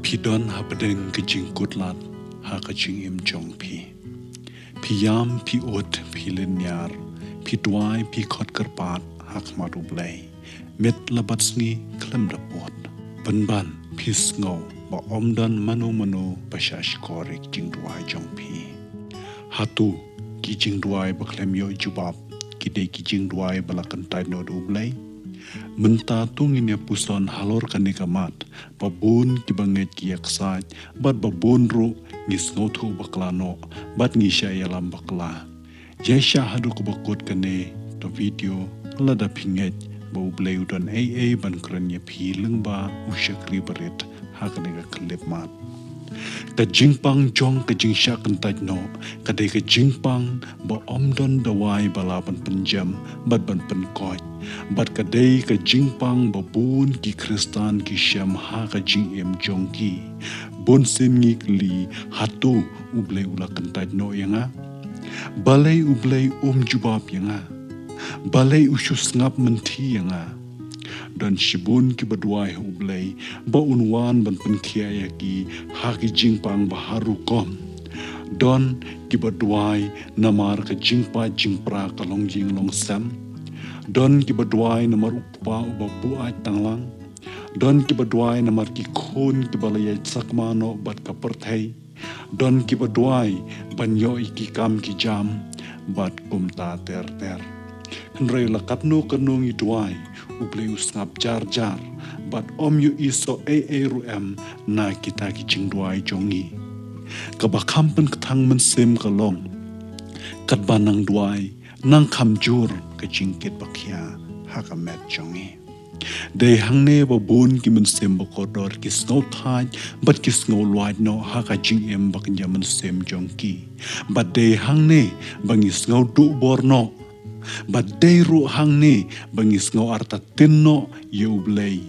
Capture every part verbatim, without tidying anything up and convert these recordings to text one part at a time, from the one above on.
Phi don hapdeng ka jingkutlad ha ka jingim jong phi. Phi ïam, phi ud, phi lynñiar, phi duwai, phi khot kyrpad ha khmat U Blei. Miet la bad sngi khlem da pud. Pynban phi sngew ba ym don mano mano ba shah shkor ïa ki jingduwai jong phi. Hato ki jingduwai ba khlem ïoh jubab ki dei ki jingduwai ba la kyntait noh da U Blei? Mynta to ngin ïa puson halor kane ka mat, ba bun kiba ngeit ki ïa ksaid, bad ba bun ruh ngi sngewthuh bakla noh, bad ngi shah ïalam bakla. Ïaishah haduh kaba kut kane ka video, lada phi ngeit ba U Blei u don ei ei ban kren ïa phi lyngba u shakri barit ha kane ka khyllipmat. Ka jingpang jong ka jingshah kyntait noh ka dei ka jingpang ba ym don dawai ba lah ban pynjem bad ban pynkoit. Bad ka dei ka jingpang ba bun ki Khristan ki shem ha ka jingim jong ki. Bun sien ngi kylli, hato U Blei u la kyntait noh ïa nga? Balei U Blei um jubab ïa nga? Balei u shu sngap mynthi ïa nga? Don shibun kiba duwai ha U Blei ba un wan ban pynkhiah ïa ki ha ki jingpang ba har rukom. Don kiba duwai namar ka jingpait jingpra ka longïing longsem. Don kiba duwai namar u kpa uba buaid tanglang. Don kiba duwai namar ki khun kiba la ïaid sakma noh bad ka pyrthei. Don kiba duwai ban ïoh ïa ki kam ki jam bad kumta ter ter. Hynrei la katno katno ngi duwai, U Blei u sngap jar jar bad ym ïohi soh ei ei ruh em na kita ki jingduwai jong ngi. Kaba kham pynkthang mynsiem ka long, katba nang duwai, nang kham jur ka jingkit ba khia ha ka met jong ngi. Dei hangne ba bun ki mynsiem ba kordor ki sngew thait bad ki sngew luid noh ha ka jingim ba kynja mynsiem jong ki. Bad dei hangne ba ngi sngew duh bor noh. Bad dei ruh hangne ba ngi sngew artatien noh ïa U Blei.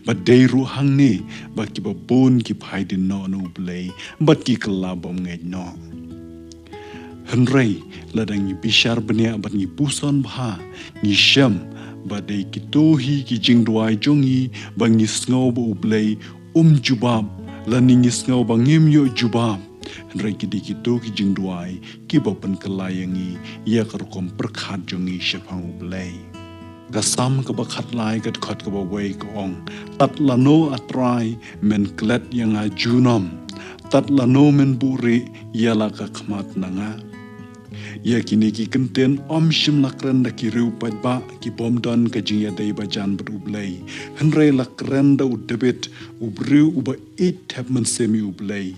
Bad dei ruh hangne ba kiba bun ki phai dien noh na U Blei bad ki kylla bym ngeit noh. Hynrei lada ngi bishar bniah bad ngi puson bha, ngi shem ba dei kito hi ki jingduwai jong ngi ba ngi sngew ba U Blei um jubab, lane ngi sngew ba ngim ïoh jubab. Hynrei ki dei kito ki jingduwai kiba pynkylla ïa ngi ïa ka rukom pyrkhat jong ngi shaphang U Blei. Ka Salm kaba khatlai ka dkhot kaba wei ka ong, tad lano A Trai men klet ïa nga junom, tad lano men buhrieh ïa la ka khmat na nga. Ïa kine ki kyntien ym shym la kren da ki riew paidbah ki bym don ka jingïadei bajan bad U Blei. Hynrei la kren da u David, u briew uba ïeit thep mynsiem ïa U Blei.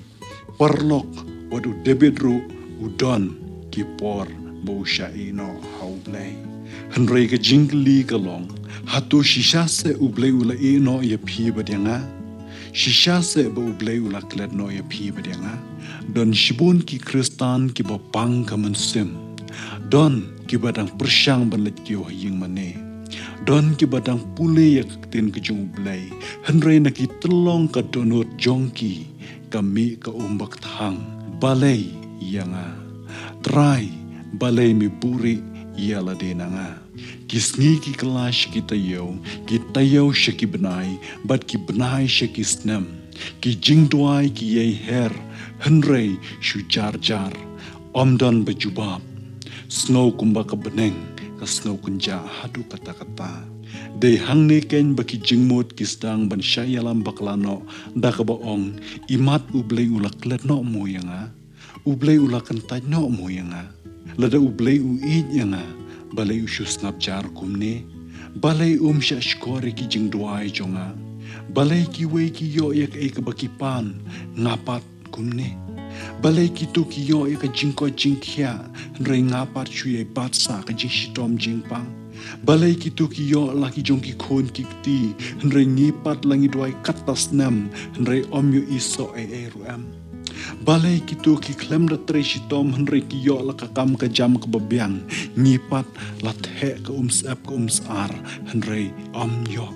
Paralok, wat u David ruh u don ki por ba u shah ïeh noh ha U Blei. Hynrei ka jingkylli ka long, hato shisha seh U Blei u la ïeh noh ïa phi bad ïa nga? Shisha seh ba U Blei u la klet noh ïa phi bad ïa nga? Don shibun ki Khristan kiba pang ka mynsiem. Don kiba dang pyrshang ban leit kiew ha ïing mane. Don kiba dang pule ïa ka ktien ka jong U Blei. Hynrei na ki tyllong ka dohnud jong ki, ka mih ka um ba kthang. Balei ïa nga, Trai? Balei me buhrieh ïa lade na nga? Ki sngi ki kylla sha ki taïew, ki taïew sha ki bnai, bad ki bnai sha ki snem. Ki jingduwai ki ïai her, hynrei shu jar jar. Ym don ba jubab. Sngew kumba ka bneng ka sngew kynjah haduh katta katta. Dei hangne keiñ ba ki jingmut ki sdang ban shah ïalam bakla noh da kaba ong, imat U Blei u la klet noh mo ïa nga? U Blei u la kyntait noh mo ïa nga? Lada U Blei u ïeit ïa nga, balei u shu sngap jar kumne? Balei um shah shkor ïa ki jingduwai jong nga? Balei kiwei ki ïoh ïa kaei kaba ki pan, nga pat kumne? Balei kito ki ïoh ïa ka jingkoit jingkhiah, hynrei nga pat shu ïai bat sah ka jingshitom jingpang? Balei kito ki ïoh la ki jong ki khun ki kti, hynrei ngi pat la ngi duwai katto snem, hynrei ym ïohi soh ei ei ruh em? Balei kito ki khlem da trei shitom, hynrei ki ïoh la ka kam ka jam kaba biang, ngi pat la theh ka umsyep ka umsyar, hynrei ym ïoh?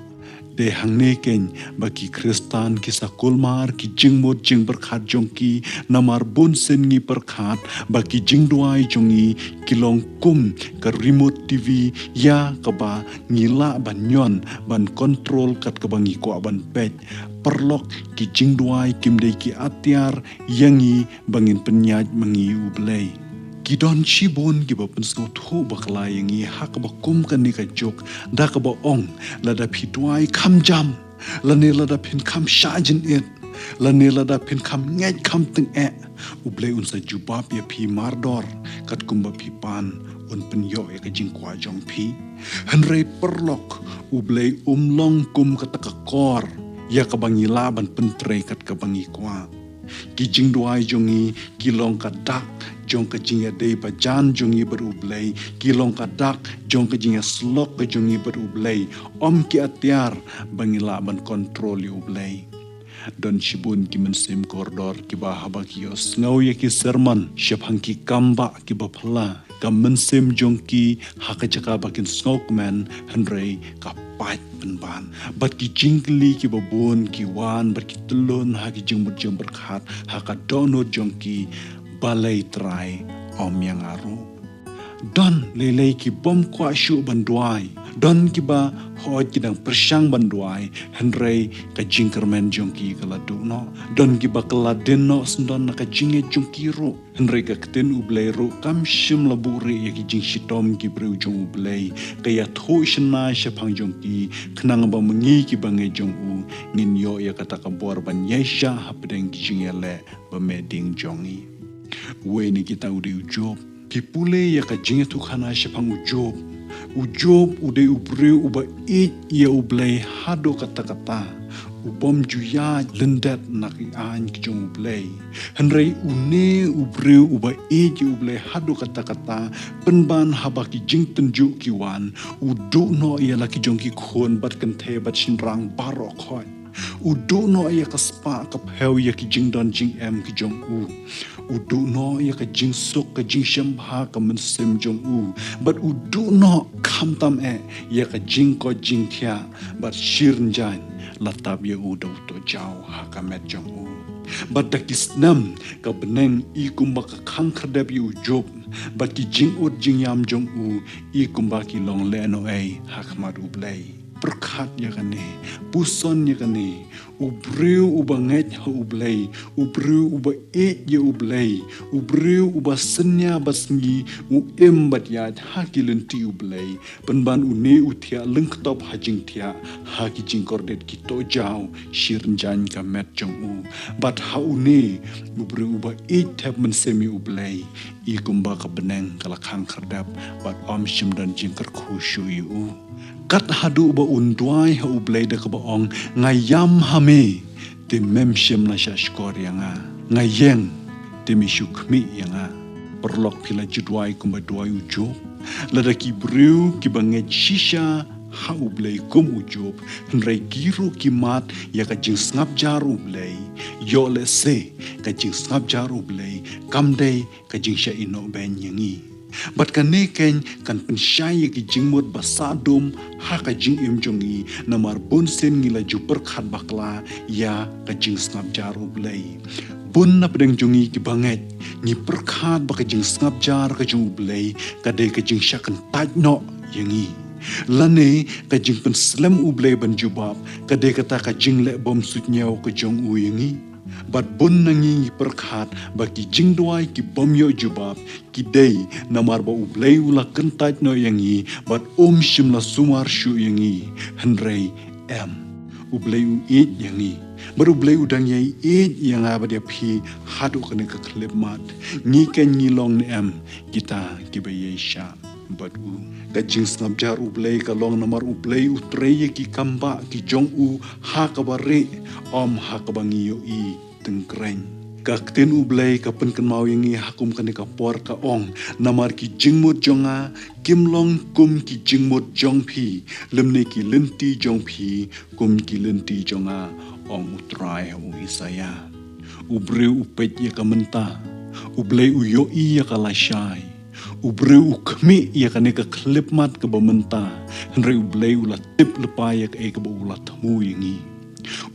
Te hangne keiñ ba ki Khristan ki sa kulmar ki jingmut jingpyrkhat jong ki, namar bun sien ngi pyrkhat ba ki jingduwai jong ngi ki long kum ka remote T V ïa kaba ngi lah ban ñion ban kontrol kat kaba ngi kwah ban peit. Paralok, ki jingduwai kim dei ki atiar ïa ngi ba ngin pynïaid ma ngi ïa U Blei. Ki don shibun kiba pynsngewthuh bakla ïa ngi ha kaba kum kane ka juk da kaba ong, lada phi duwai kham jam, lane lada phin kham shah jingit, lane lada phin kham ngeit kham tyngeh, U Blei un sa jubab ïa phi mardor, katkum ba phi pan, un pynïoh ïa ka jingkwah jong phi. Hynrei paralok, U Blei um long kum kata ka kor ïa kaba ngi lah ban pyntrei kat kaba ngi kwah. Ki jingduwai jong ngi ki long ka dak jong ka jingïadei bajan jong ngi bad U Blei, ki long ka dak jong ka jingïasyllok ka jong ngi bad U Blei, ym ki atiar ba ngi lah ban kontrol ïa U Blei. Don shibun ki mynsiem kordor kiba haba ki ïohsngew ïa ki sermon shaphang ki kambah kiba phylla, ka mynsiem jong ki ha ka jaka ba kin sngewkmen, hynrei ka pait pynban. Bad ki jingkylli kiba bun ki wan bad ki tylli ha ki jingmut jingpyrkhat ha ka dohnud jong ki, balei Trai, ym ïa nga ruh. Don lei lei ki bym kwah shuh ban duwai. Don kiba hooid ki dang pyrshang ban duwai, hynrei ka jingkyrmen jong ki ka la duh noh. Don kiba kylla dien noh syndon na ka jingngeit jong ki ruh. Hynrei ka ktien U Blei ruh kam shym la buhrieh ïa ki jingshitom ki briew jong U Blei. Ka ïathuh shynna shaphang jong ki, khnang ba ma ngi kiba ngeit jong u ngin ïoh ïa kata ka bor ban ïaishah hapdeng ki jingïaleh ba meh ding jong ngi. Uwei na kita u dei u Job. Phi pule ïa ka jingïathuhkhana shaphang u Job. U Job u dei u briew uba ïeit ïa U Blei haduh katta katta. U bym ju ïaid lyndet na ki aiñ ki jong U Blei. Hynrei une u briew uba ïeit ïa U Blei haduh katta katta, pynban haba ki jingtynjuh ki wan, u duh noh ïa la ki jong ki khun bad kynthei bad shynrang baroh khoit. U duh noh ïa ka spah ka phew ïa ki jingdon jingem ki jong u. U duh noh ïa ka jingsuk ka jingshem bha ka mynsiem jong u. Bad u duh noh khamtam eh ïa ka jingkoit jingkhiah bad shirnjaiñ la tap ïa u da u tohjaw ha ka met jong u. Bad da ki snem ka bneng i kumba ka khang khyrdep ïa u Job, bad ki jingud jingïam jong u i kumba ki long lehnohei ha khmat U Blei. Pyrkhat ïa kane, puson ïa kane, u briew uba ngeit ha U Blei, u briew uba ïeit ïa U Blei, u briew uba synñia basngi, u im bad ïaid ha ki lynti U Blei, pynban une u thiah lyngktop ha jingthiah, ha ki jingkordit ki tohjaw, shirnjaiñ ka met jong u. Bad ha une u briew uba ïeit thep mynsiem ïa U Blei, i kumba ka bneng ka la khang khyrdep, bad ym shym don jingkyrkhu shuh ïa u. Kat haduh ba un duwai ha U Blei da kaba ong, nga ïam ha me, te mem shym la shah shkor ïa nga. Nga ïeng, te me shu khmih ïa nga. Paralok, phi la ju duwai kumba duwai u Job? Lada ki briew kiba ngeit shisha ha U Blei kum u Job, hynrei ki ruh ki mad ïa ka jingsngap jar U Blei, ïoh lehse ka jingsngap jar U Blei kam dei ka jingshah ïehnoh beiñ ïa ngi. Bad kane keiñ kan pynshai ïa ki jingmut ba sahdum ha ka jingim jong ngi, namar bun sien ngi la ju pyrkhat bakla ïa ka jingsngap jar U Blei. Bun na pdeng jong ngi kiba ngeit, ngi pyrkhat ba ka jingsngap jar ka jong U Blei ka dei ka jingshah kyntait noh ïa ngi, lane ka jingpynslem U Blei ban jubab ka dei kata ka jingleh bymsuidñiew ka jong u ïa ngi. Bad bun na ngi ngi pyrkhat ba ki jingduwai ki bym ïoh jubab ki dei namar ba U Blei u la kyntait noh ïa ngi bad um shym la sumar shuh ïa ngi. Hynrei em, U Blei u ïeit ïa ngi, bad U Blei u dang ïai ïeit ïa nga bad ïa phi haduh kane ka khyllipmat. Ngi keiñ ngi long ne em kita kiba ïaishah bad u? Ka jingsngap jar U Blei ka long namar U Blei u trei ïa ki kambah ki jong u ha kaba rieh, ym ha kaba ngi ïohi tyngkreiñ. Ka ktien U Blei ka pynkynmaw ïa ngi ha kum kane ka por, ka ong, namar ki jingmut jong nga kim long kum ki jingmut jong phi, lymne ki lynti jong phi kum ki lynti jong nga, ong U Trai ha u Isaïah. U briew u peit ïa ka mynta, U Blei u ïohi ïa ka lashai. U briew u khmih ïa kane ka khyllipmat kaba mynta, hynrei U Blei u la tip lypa ïa kaei kaba u la thmu ïa ngi.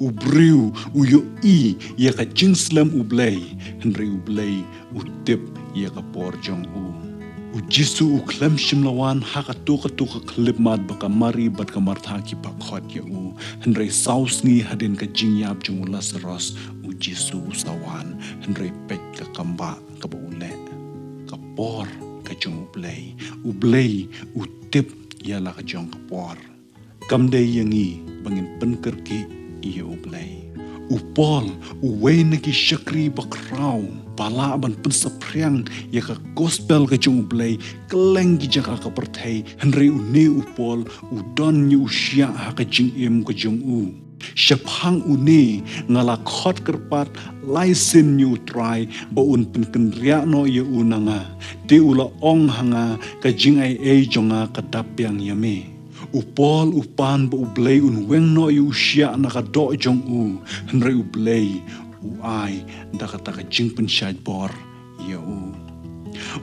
U briew u ïohi ïa ka jingslem U Blei, hynrei U Blei u tip ïa ka por jong u. U Jisu u khlem shym la wan ha kato kato ka khyllipmat ba ka Mari bad ka Martha ki ba khot ïa u, hynrei saw sngi hadien ka jingïap jong u Lasaros, U Jisu u sa wan, hynrei peit ka kambah kaba u leh. Ka por ka jong U Blei. U Blei u tip ïa la ka jong ka por. Kam dei ïa ngi ba ngin pynkyrkieh ïa U Blei. U Paul, uwei na ki shakri bakhraw, ba lah ban pynsaphriang ïa ka gospel ka jong U Blei kylleng ki jaka ka pyrthei, hynrei une u Paul u don ïa u shiah ha ka jingim ka jong u. Shaphang une nga la khot kyrpad lai sien ïa U Trai ba un pynkynriah noh ïa u na nga. Te u la ong ha nga, ka jingaiei jong nga ka dap biang ïa me. U Paul u pan ba U Blei un weng noh ïa u shiah na ka doh jong u, hynrei U Blei u ai da kata ka jingpynshait bor ïa u.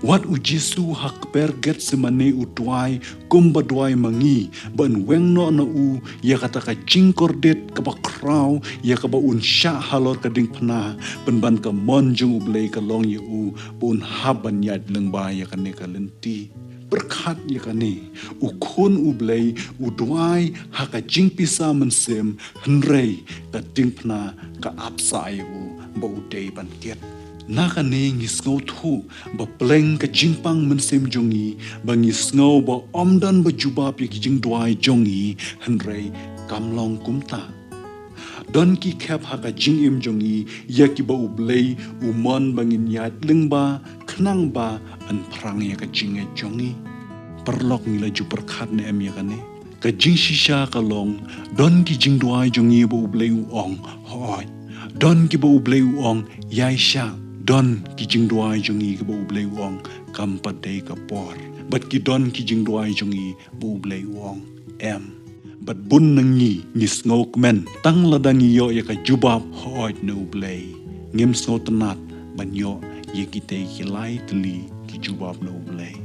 Wat U Jisu ha kper Getsemane u duwai kumba duwai ma ngi, ban weng noh na u ïa kata ka jingkordit kaba khraw, ïa kaba un shah halor ka diengphna, pynban ka mon jong U Blei ka long ïa u ba un hap ban ïaid lyngba ïa kane ka lynti. Pyrkhat ïa kane, u Khun U Blei u duwai ha ka jingpisa mynsiem, hynrei ka diengphna ka ap sah ïa u ba u dei ban kit. Na kane ngi sngewthuh ba pleng ka jingpang mynsiem jong ngi, ba ngi sngew ba ym don ba jubab ïa ki jingduwai jong ngi, hynrei kam long kumta. Don ki khep ha ka jingim jong ngi ïa kiba U Blei u mon ba ngin ïaid lyngba, khnang ba yn phrang ïa ka jingngeit jong ngi. Paralok, ngi la ju pyrkhat ne em ïa kane? Ka jingshisha ka long, don ki jingduwai jong ngi ba U Blei u ong, hooid. Don kiba U Blei u ong, ïai shah. Don ki jingduwai jong ngi kiba U Blei u ong, kam pat dei ka por. Bad ki don ki jingduwai jong ngi ba U Blei u ong, em. Bad bun na ngi ngi sngewkmen tang lada ngi ïoh ïa ka jubab, hooid, na U Blei. Ngim sngewtynnat ban ïoh ïa kitei ki lai tylli ki jubab na U Blei.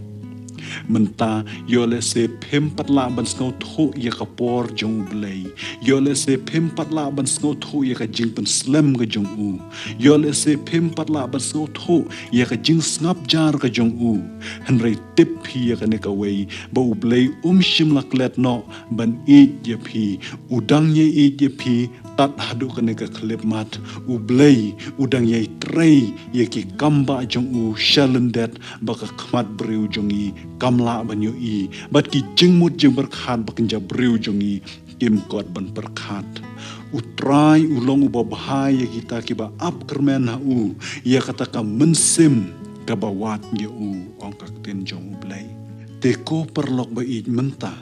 Mynta, ïoh lehse phim pat lah ban sngewthuh ïa ka por jong U Blei. Ïoh lehse phim pat lah ban sngewthuh ïa ka jingpynslem ka jong u. Ïoh lehse phim pat lah ban sngewthuh ïa ka jingsngap jar ka jong u. Hynrei tip phi ïa kane kawei, ba U Blei um shym la klet noh ban ïeit ïa phi. U dang ïeit ïa phi tad haduh kane ka khyllipmat. U Blei u dang ïai trei ïa ki kambah jong u sha lyndet, ba ka khmat briew jong ngi kam lah ban ïohi, bad ki jingmut jingpyrkhat ba kynja briew jong ngi kim kot ban pyrkhat. U Trai u long uba bha ïa kita kiba ap kyrmen ha u, ïa kata ka mynsiem kaba wad ïa u, ong ka ktien jong U Blei. Te ko paralok ba ïeit, mynta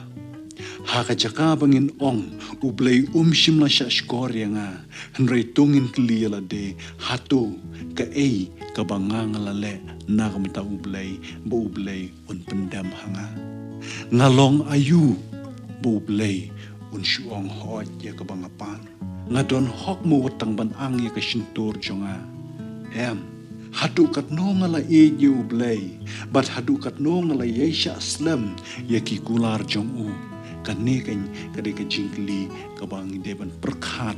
ha ka jaka ba ngin ong, U Blei um shym la shah shkor ïa nga, hynrei to ngin kylli ïa lade, hato kaei kaba nga nga la leh na ka bynta U Blei, ba U Blei un pyndem ha nga? Nga long aïu ba U Blei un shu ong hooid ïa kaba nga pan? Nga don hok mo wat tang ban ang ïa ka shyntur jong nga? Em. Haduh katno nga la ïeit ïa U Blei, bad haduh katno nga la ïai shah slem ïa ki kular jong u? Kane keiñ ka dei ka jingkylli kaba ngi dei ban pyrkhat,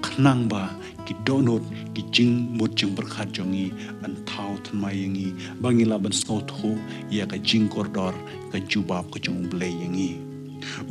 khnang ba ki dohnud, ki jingmut jingpyrkhat jong ngi yn thaw thymmai ïa ngi, ba ngin lah ban sngewthuh ïa ka jingkordor, ka jubab ka jong U Blei ïa ngi.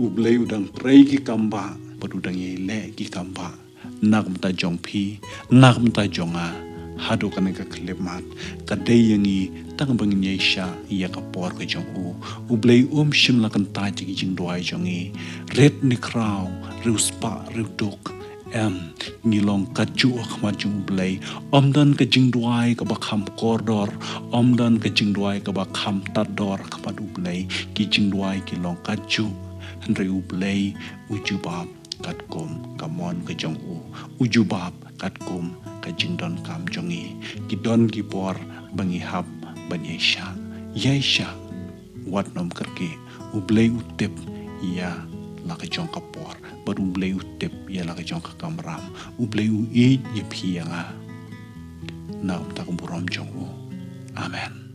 U Blei u dang trei ki kambah, bad u dang ïai leh ki kambah na ka bynta jong phi, na ka bynta jong nga, haduh kane ka khyllipmat. Ka dei ïa ngi tang ba ngin ïai shah ïa ka por ka jong u. U Blei um shym la kyntait ïa ki jingduwai jong ngi. Rit ne khraw, riewspah, riewduk, em, ngi long katjuh ha khmat jong U Blei. Ym don ka jingduwai kaba kham kordor, ym don ka jingduwai kaba kham tad dor ha khmat U Blei. Ki jingduwai ki long katjuh, hynrei U Blei u jubab katkum ka mon ka jong u, u jubab katkum ka jingdonkam jong ngi. Ki don ki por ba ngi hap ban ïai shah, ïai shah. Wat nym kyrkieh, U Blei u tip ïa la ka jong ka por, bad U Blei u tip ïa la ka jong ka kamram. U Blei u ïeit ïa phi ïa nga. Na ka bynta ka burom jong u. Amen.